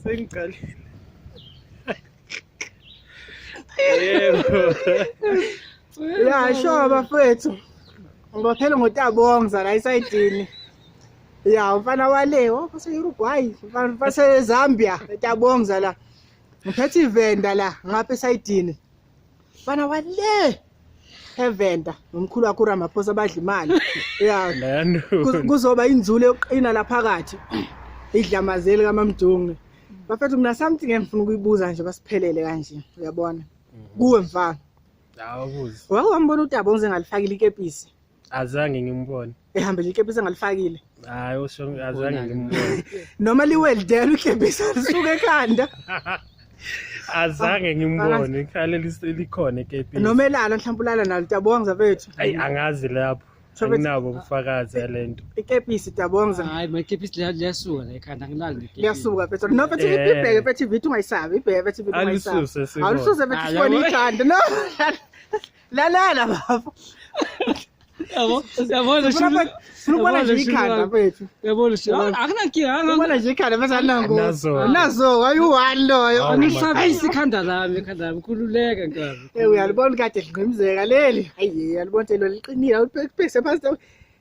Sengiqalile. Yebo. Ya sure bafethu. Ngibophele ngoTabongza la esayidini. Ya umfana wale wase Uruguay, umfana wase Zambia, eTabongza la. Ngiphethe ivenda la ngapha esayidini. Mfana wale evenda nomkhulu wakho uRamaphosa badla imali. Ya Leyano. Kuzoba inzule yokuqina la phakathi. Idlamazeli kaMamdunge. Bafethu mina something engifuna ukuyibuza nje basiphelele kanje uyabona. Kuwe mfana. Awubuzi. Wake wambona uTabonze engalifakile ikepisi. Azange ngimbone. Ehambele ikepisi engalifakile. Hayi usho azange ngimbone. Noma liweldela ikepisi lisuke ekhanda. Azange ngimbone. Ikhale likhona ekepini. Noma elala mhlawumbe ulala nalo Tabonza mfethu. Ayi angazi lapho. Anginabo ubufakazi alento. Ikepisi Tabonza. Hayi makepisi liyasuka la ekhanda angilali nekepisi. Liyasuka mfethu. No mfethu ibheke mfethu ivithi ungayisabi ibheke mfethu ivithi ungayisabi. Alisuse sibone. Awulisuse mfethu sibone ikhanda. No. Lalela bafo. Yabo, yabona Sifuna ukubona nje ikhanda mfethu. Yabona shi. Akunankinga. Ubona nje ikhanda mfethu alinangozi. Nazo. Nazo ayi-one loyo. Angisabisi ikhanda lami, ikhanda lami khululeka nkabi. Eh uyalibona kade ligqimzeka leli. Hayi uyalibona ukuthi lo liqinile awuphekise phansi.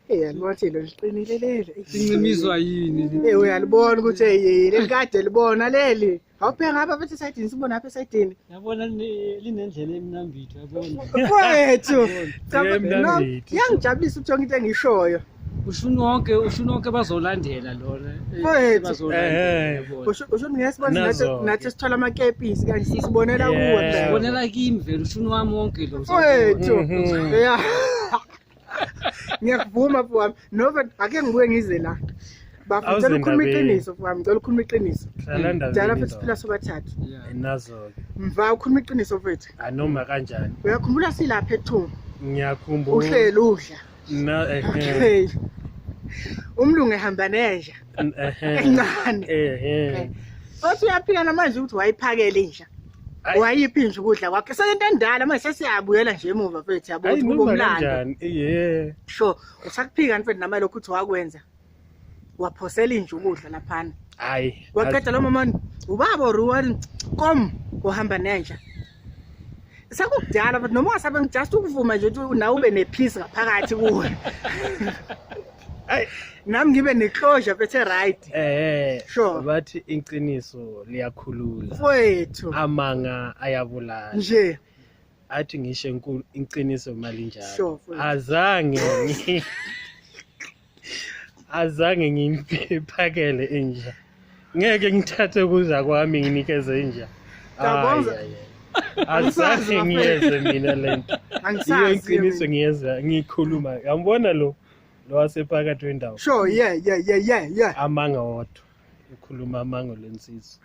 Eh uyalibona ukuthi lo liqinile leli. Sincimizwa yini? Eh uyalibona ukuthi hey leli kade libona leli. Awubheka ngapha futhi esayidini sibona apha esayidini. Yabona linendlela emnambitho yabona. Mfowethu. Cha no, Emnambitho. iyangijabulisa ukuthi yonke into engishoyo. Ushuni wonke, ushuni wonke bazolandela lona. Mfowethu. Bazolandela Eh. yabona. Usho ngesibona nathi Nazo-ke. nathi sithola amakepisi kanje sisibonela kuwe Yeah. phela. Sibonela kimi vele ushuni wami wonke lo. Mfowethu. Mhm. Yeah. Ngiyakuvuma mfowami. Nova ake ngibuye ngize la. Bafo ngicela ukukhuluma Awuzendabeni. iqiniso mfowami, ngicela ukukhuluma iqiniso. Hlala Njalo ndabeni. futhi siphila sobathathu. Yeah. Nazo ke. Mva ukhuluma iqiniso mfethu. Anoma kanjani. Uyakhumbula silapha ethunga. Ngiyakhumbula. Uhleli udla. Na ehe. Okay. Umlungu ehamba nenja Ehe. encane. Ehe. Futhi uyaphika namanje ukuthi wayiphakela inja. Ayi. Wayiphi nje ukudla kwakhe. Seyinto endala manje sesiyabuyela nje emuva mfethu yabo Ayi ukuthi kube noma umlando. kanjani. Iye. Sure, usakuphika mfethu nama lokhu uthi wakwenza. Waphosela inja ukudla laphana. Hayi. Waqeda lo mama ubaba or wani kom uhamba nenja. Sekukudala but noma ungasabe just ukuvuma nje ukuthi nawe ube nepeace ngaphakathi kuwe. Ayi. Nami ngibe neclosure bethe right. Eh. Sure. Bathi iqiniso liyakhulula. Mfowethu Amanga ayabulala. nje Athi ngisho enkulu iqiniso mali njalo. Sure, mfowethu. Azange azange ngiyiphakele inja. Ngeke ngithathe kuza kwami nginikeze inja. Ngiyabonga. Ayi, ayi, ayi. Azange ngiyeze mina lento. Iyo angisazi. iqiniso mina. ngiyeza ngiyikhuluma. Yambona lo lo wasephakathi wendawo. Sure, yeah. Amanga wodwa. Ukhuluma amanga lensizwa.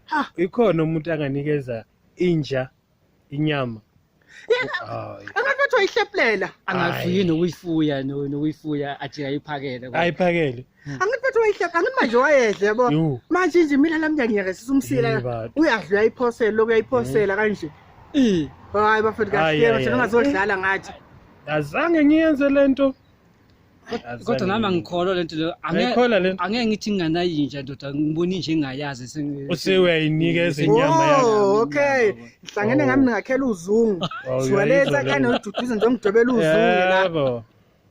Ha. Ikhona umuntu anganikeza inja inyama. Hayi. Angathi wayihleplela. Angafuyi nokuyifuya nokuyifuya athi ayiphakele. Ayiphakele. Angithi bathi wayihlepha, angithi manje wayedla yabo. Yo. Manje nje mina lami ngiyakesisa umsila. Yini bantu. Uyadla uyayiphosela lokhu uyayiphosela kanje. Eh. Hayi bafethu Hayi, kahle hayi, bathi hayi. ungazodlala ngathi. Azange ngiyenze lento. Kodwa nami angikholwa lento leyo. Angikholwa lento. Angeke ngithi nginganayinja ndoda ngibona inja engayazi Useyayinikeza inyama yakho. Oh, okay. Ngihlangene Oh. ngami ningakhela uzungu. Oh, Siwaletha uyayizwa kane lento. ududuze ngizomdwebela uzungu la. Yebo.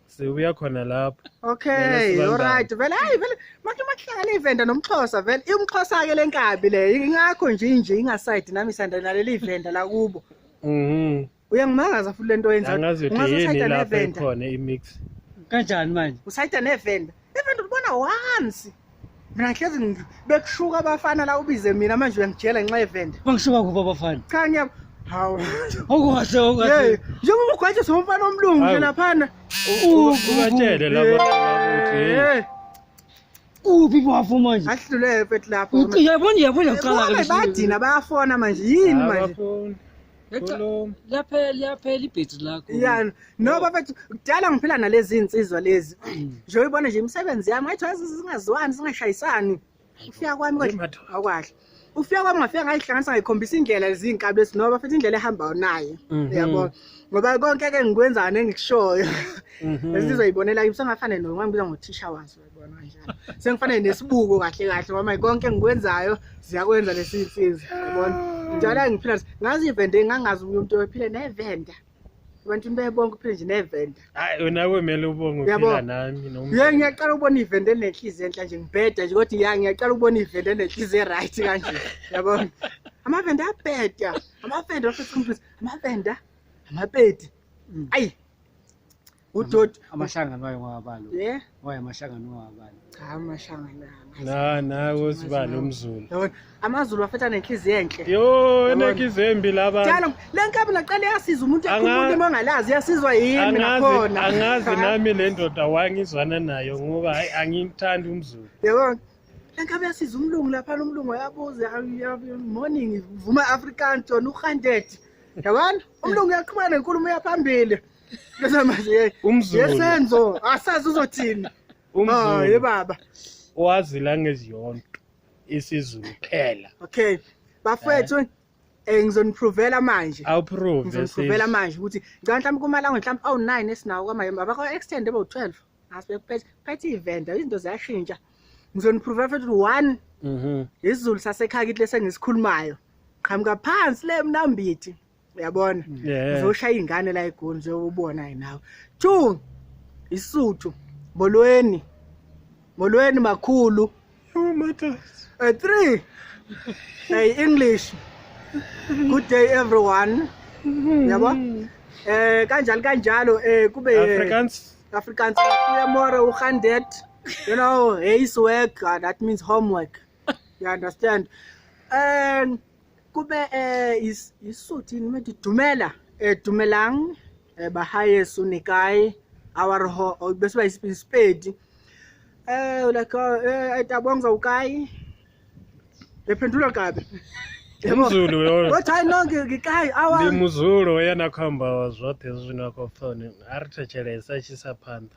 Sibuya khona lapho. Okay, Vele all right. Vele hayi vele manje makuhlangana ivenda nomXhosa vele umXhosa ke lenkabi le ingakho nje inje ingaside nami isanda naleli ivenda la kubo. Mhm. Uyangimangaza futhi lento oyenzayo. Angazi ukuthi yini Ungazosayida lapha nevenda. ikhona imix. Kanjani manje? Usayida nevenda. Ivenda ulibona once. Mina ngihlezi bekushuka abafana la ubize mina manje uyangijela ngenxa yevenda. Bangishuka kuphi abafana? Cha ngiya hawu. Okukahle Hey, okukahle. njengoba ugwaje somfana omlungu nje Hawu. laphana. Ubatshele laba ukuthi hey. Eh, Kuphi bafo manje? ahluleke mfethu lapho. Uyabona uyabona uqala Bonke bayadina bayafona manje yini manje? Abafuni. Khuluma. Liyaphela liyaphela ibhetri lakho. Ya no bafethu kudala ngiphila nalezi insizwa lezi. Nje uyibona nje imisebenzi yami ngathi wazi singazwani singashayisani. Ufika kwami kodwa awukwahle. Ufika kwami ngafika ngayihlanganisa ngayikhombisa indlela lezinkabi lezi noba futhi indlela ehamba naye. Uyabona? Ngoba konke ke ngikwenzayo nengikushoyo. Esizoyibonela kimi sengafane no ngangibiza ngothisha wazo uyabona kanjalo. Sengifane nesibuko kahle kahle ngoba konke engikwenzayo ziyakwenza lesi insizwa uyabona. Njalo ngiphila ngazi ivende ngangazi umuntu ophile nevenda. Abantu bebonke uphile nje nevenda. Hayi wena kumele ubonge uphila nami noma. Yebo ngiyaqala ukubona ivenda enenhliziyo enhla nje ngibheda nje kodwa ya ngiyaqala ukubona ivenda enenhliziyo eright kanje. Yabona? Amavenda abheda. Amavenda ofisa amavenda amapedi. Ayi. Udoti amashangano wayo wabalo. Yeah. Wayo amashangano wabalo. Cha amashangano. Na nawe sibalo umZulu. Yabona amaZulu afetha nenhliziyo enhle. Yo enenhliziyo embi laba. Njalo le nkabi naqala yasiza umuntu ekhuluma ulimi ongalazi yasizwa yimi nakhona. Angazi nami le ndoda wangizwana nayo ngoba hayi angimthandi umZulu. Yabona le nkabi yasiza umlungu lapha umlungu wayabuza morning vuma Afrikaans John uhanded. Yabona umlungu uyaqhubeka nenkulumo yaphambili. Bese manje UmZulu. Yesenzo asazi uzothini. UmZulu. Ye baba. Wazi language yonke isiZulu kuphela. Okay. Bafethu ngizoniprovela manje. Awuprove. Ngizoniprovela manje ukuthi ngicela mhlawumbe kuma language mhlawumbe awu9 esinawo kwamanje abakho extend about 12. Asibekuphethe phethe ivenda izinto ziyashintsha. Ngizoniprovela futhi 1. isiZulu sasekhaya kithi lesengisikhulumayo. Qhamuka phansi le Mnambithi. Uyabona? Uzoshaya ingane la eGoli nje ubona nawe. 2 isiSuthu. Molweni. Molweni makhulu. Oh matter. 3 hey English. Good day everyone. Yabo? Kanjalo kanjalo kube Afrikaans. Afrikaans goeiemôre hoe gaan dit? You know, huiswerk, that means homework. You understand? And kube isiSuthu nimethi dumela dumelang bahaye sunikai our ho bese ba isipedi like tabonga ukai lephendula kabi UmZulu yo. Wathi hayi no ngikai awa Ndi muZulu yena khamba zwoṱhe zwino khou pfa hone a ri thetshelesa tshi sa phanḓa.